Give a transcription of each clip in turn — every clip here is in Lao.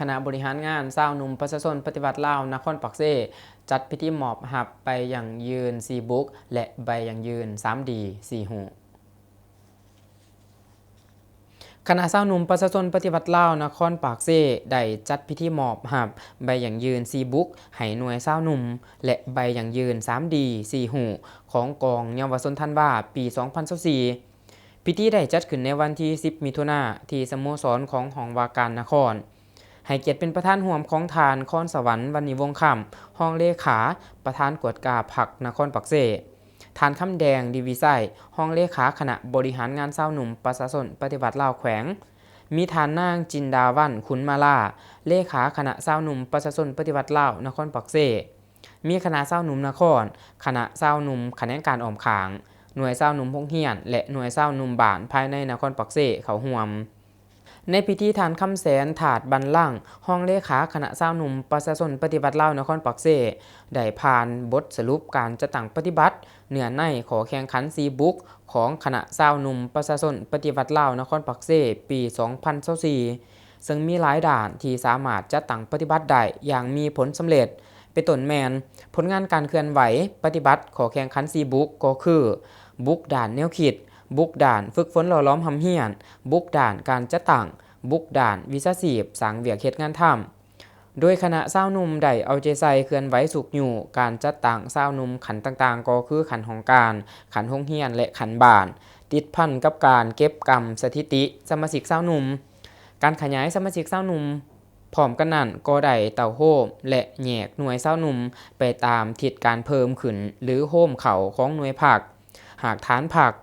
ຄະນະບໍລິຫານງານຊາວໜຸ່ມປະຊາຊົນປະຕິວັດລາວນະຄອນປາກເຊ ຈັດພິທີມອບຮັບໃບຢັ້ງຢືນສີ່ບຸກ ແລະ ໃບຢັ້ງຢືນສາມດີສີ່ຮູບ. ຄະນະຊາວໜຸ່ມປະຊາຊົນປະຕິວັດລາວນະຄອນປາກເຊ ໄດ້ຈັດພິທີມອບຮັບໃບຢັ້ງຢືນສີ່ບຸກໃຫ້ໜ່ວຍຊາວໜຸ່ມ ແລະ ໃບຢັ້ງຢືນສາມດີສີ່ຮູບຂອງກອງເຍົາວະຊົນທັນວາ ປີສອງພັນຊາວສີ່. ພິທີໄດ້ຈັດຂຶ້ນໃນວັນທີສິບ ມິຖຸນາ ທີ່ສະໂມສອນຂອງຫ້ອງວ່າການນະຄອນ ໃຫ້ກຽດເປັນປະທານຮ່ວມຂອງທ່ານ ຄອນສະຫວັນ ວັນນີວົງຄຳ ຮອງເລຂາ ປະທານກວດກາພັກນະຄອນປາກເຊ, ທ່ານ ຄຳແດງ ດີວິໄຊ ຮອງເລຂາຄະນະບໍລິຫານງານຊາວໜຸ່ມປະຊາຊົນປະຕິວັດລາວແຂວງ, ມີທ່ານ ນາງ ຈິນດາວັນ ຂຸນມາລາ ເລຂາຄະນະຊາວໜຸ່ມປະຊາຊົນປະຕິວັດລາວນະຄອນປາກເຊ, ມີຄະນະຊາວໜຸ່ມນະຄອນ, ຄະນະຊາວໜຸ່ມຂະແໜງການອ້ອມຂ້າງ, ໜ່ວຍຊາວໜຸ່ມໂຮງຮຽນ ແລະ ໜ່ວຍຊາວໜຸ່ມບ້ານພາຍໃນນະຄອນປາກເຊເຂົ້າຮ່ວມ. ໃນພິທີ ທ່ານ ຄຳແສນ ທາດບັນລັງ ຮອງເລຂາຄະນະຊາວໜຸ່ມປະຊາຊົນປະຕິວັດລາວນະຄອນປາກເຊ ໄດ້ຜ່ານບົດສະຫຼຸບການຈັດຕັ້ງປະຕິບັດເນື້ອໃນຂໍ້ແຂ່ງຂັນສີ່ບຸກຂອງຄະນະຊາວໜຸ່ມປະຊາຊົນປະຕິວັດລາວນະຄອນປາກເຊ ປີສອງພັນຊາວສີ່ ເຊິ່ງມີຫຼາຍດ້ານທີ່ສາມາດຈັດຕັ້ງປະຕິບັດໄດ້ຢ່າງມີຜົນສຳເລັດ, ເປັນຕົ້ນແມ່ນ ຜົນງານການເຄື່ອນໄຫວປະຕິບັດຂໍ້ແຂ່ງຂັນສີ່ບຸກ ກໍຄື ບຸກດ້ານແນວຄິດ, ບຸກດ້ານຝຶກຝົນຫຼໍ່ຫຼອມຮ່ຳຮຽນ, ບຸກດ້ານການຈັດຕັ້ງ, ບຸກດ້ານວິຊາຊີບສ້າງວຽກເຮັດງານທຳ. ໂດຍຄະນະຊາວໜຸ່ມໄດ້ເອົາໃຈໃສ່ເຄື່ອນໄຫວຊຸກຍູ້ການຈັດຕັ້ງຊາວໜຸ່ມຂັ້ນຕ່າງໆ ກໍຄືຂັ້ນຫ້ອງການ, ຂັ້ນໂຮງຮຽນ ແລະ ຂັ້ນບ້ານ, ຕິດພັນກັບການເກັບກຳສະຖິຕິສະມາຊິກຊາວໜຸ່ມ. ການຂະຫຍາຍສະມາຊິກຊາວໜຸ່ມ ພ້ອມກັນນັ້ນກໍໄດ້ເຕົ້າໂຮມ ແລະ ແຍກໜ່ວຍຊາວໜຸ່ມໄປຕາມທິດການເພີ່ມຂຶ້ນ ຫຼື ໂຮມເຂົ້າຂອງໜ່ວຍພັກ, ຮາກຖານພັກ.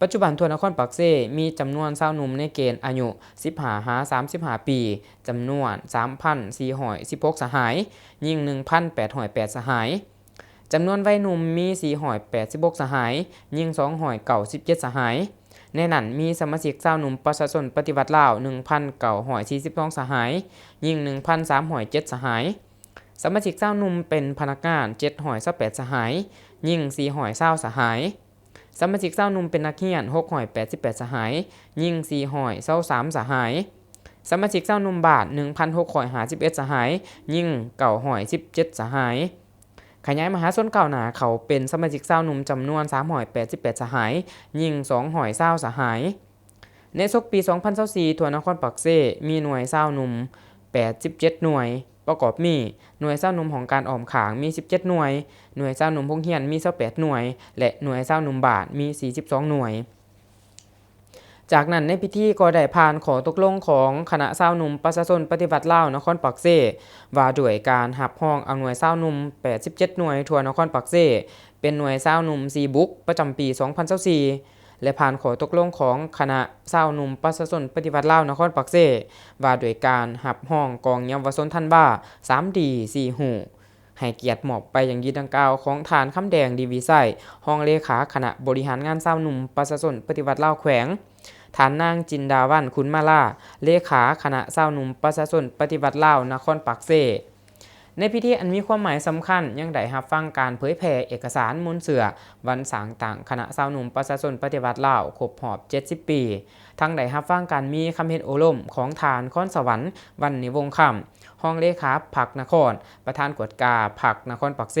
ປັດຈຸບັນທົ່ວນະຄອນປາກເຊມີຈຳນວນຊາວໜຸ່ມໃນເກນອາຍຸສິບຫ້າຫາສາມສິບຫ້າປີ ຈຳນວນສາມພັນສີ່ຮ້ອຍສິບຫົກສະຫາຍ, ຍິງໜຶ່ງພັນແປດຮ້ອຍແປດສະຫາຍ. ຈຳນວນໄວໜຸ່ມມີສີ່ຮ້ອຍແປດສິບຫົກສະຫາຍ, ຍິງສອງຮ້ອຍເກົ້າສິບເຈັດສະຫາຍ. ໃນນັ້ນມີສະມາຊິກຊາວໜຸ່ມປະຊາຊົນປະຕິວັດລາວໜຶ່ງພັນເກົ້າຮ້ອຍສີ່ສິບສອງສະຫາຍ, ຍິງໜຶ່ງພັນສາມຮ້ອຍເຈັດສະຫາຍ. ສະມາຊິກຊາວໜຸ່ມເປັນພະນັກງານເຈັດຮ້ອຍຊາວແປດສະຫາຍ, ຍິງສີ່ຮ້ອຍຊາວສະຫາຍ. ສະມາຊິກຊາວໜຸ່ມເປັນນັກຮຽນຫົກຮ້ອຍແປດສິບແປດສະຫາຍ, ຍິງສີ່ຮ້ອຍຊາວສາມສະຫາຍ. ສະມາຊິກຊາວໜຸ່ມບ້ານໜຶ່ງພັນຫົກຮ້ອຍຫ້າສິບເອັດສະຫາຍ, ຍິງເກົ້າຮ້ອຍສິບເຈັດສະຫາຍ. ຂະຫຍາຍມະຫາຊົນກ້າວໜ້າເຂົ້າເປັນສະມາຊິກຊາວໜຸ່ມຈຳນວນສາມຮ້ອຍແປດສິບແປດສະຫາຍ, ຍິງສອງຮ້ອຍຊາວສະຫາຍ. ໃນສົກປີສອງພັນຊາວສີ່ ທົ່ວນະຄອນປາກເຊມີໜ່ວຍຊາວໜຸ່ມແປດສິບເຈັດໜ່ວຍ, ປະກອບມີ ໜ່ວຍຊາວໜຸ່ມຫ້ອງການອ້ອມຂ້າງມີສິບເຈັດໜ່ວຍ, ໜ່ວຍຊາວໜຸ່ມໂຮງຮຽນມີຊາວແປດໜ່ວຍ ແລະ ໜ່ວຍຊາວໜຸ່ມບ້ານມີສີ່ສິບສອງໜ່ວຍ. ຈາກນັ້ນໃນພິທີກໍໄດ້ຜ່ານຂໍ້ຕົກລົງຂອງຄະນະຊາວໜຸ່ມປະຊາຊົນປະຕິວັດລາວນະຄອນປາກເຊ ວ່າດ້ວຍການຮັບຮອງເອົາໜ່ວຍຊາວໜຸ່ມແປດສິບເຈັດໜ່ວຍທົ່ວນະຄອນປາກເຊ ເປັນໜ່ວຍຊາວໜຸ່ມສີ່ບຸກປະຈຳປີສອງພັນຊາວສີ່ ແລະ ຜ່ານຂໍ້ຕົກລົງຂອງຄະນະຊາວໜຸ່ມປະຊາຊົນປະຕິວັດລາວນະຄອນປາກເຊ ວ່າດ້ວຍການຮັບຮອງກອງເຍົາວະຊົນທັນວາ ສາມດີ ສີ່ຮູບ ໃຫ້ກຽດມອບໃບຢັ້ງຢືນດັ່ງກ່າວຂອງທ່ານ ຄຳແດງ ດີວິໄຊ ຮອງເລຂາຄະນະບໍລິຫານງານຊາວໜຸ່ມປະຊາຊົນປະຕິວັດລາວແຂວງ, ທ່ານ ນາງ ຈິນດາວັນ ຂຸນມາລາ ເລຂາຄະນະຊາວໜຸ່ມປະຊາຊົນປະຕິວັດລາວນະຄອນປາກເຊ. ໃນພິທີອັນມີຄວາມໝາຍສຳຄັນ ຍັງໄດ້ຮັບຟັງການເຜີຍແຜ່ເອກະສານມູນເຊື້ອວັນສ້າງຕັ້ງຄະນະຊາວໜຸ່ມປະຊາຊົນປະຕິວັດລາວຄົບຮອບເຈັດສິບປີ, ທັງໄດ້ຮັບຟັງການມີຄຳເຫັນໂອ້ລົມຂອງທ່ານ ຄອນສະຫວັນ ວັນນີວົງຄຳ ຮອງເລຂາພັກນະຄອນ, ປະທານກວດກາພັກນະຄອນປາກເຊ,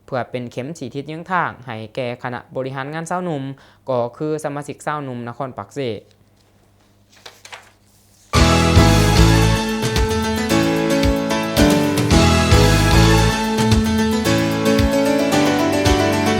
ເພື່ອເປັນເຂັມຊີ້ທິດຍືນທາງໃຫ້ແກ່ຄະນະບໍລິຫານງານຊາວໜຸ່ມ, ກໍຄືສະມາຊິກຊາວໜຸ່ມນະຄອນປາກເຊ.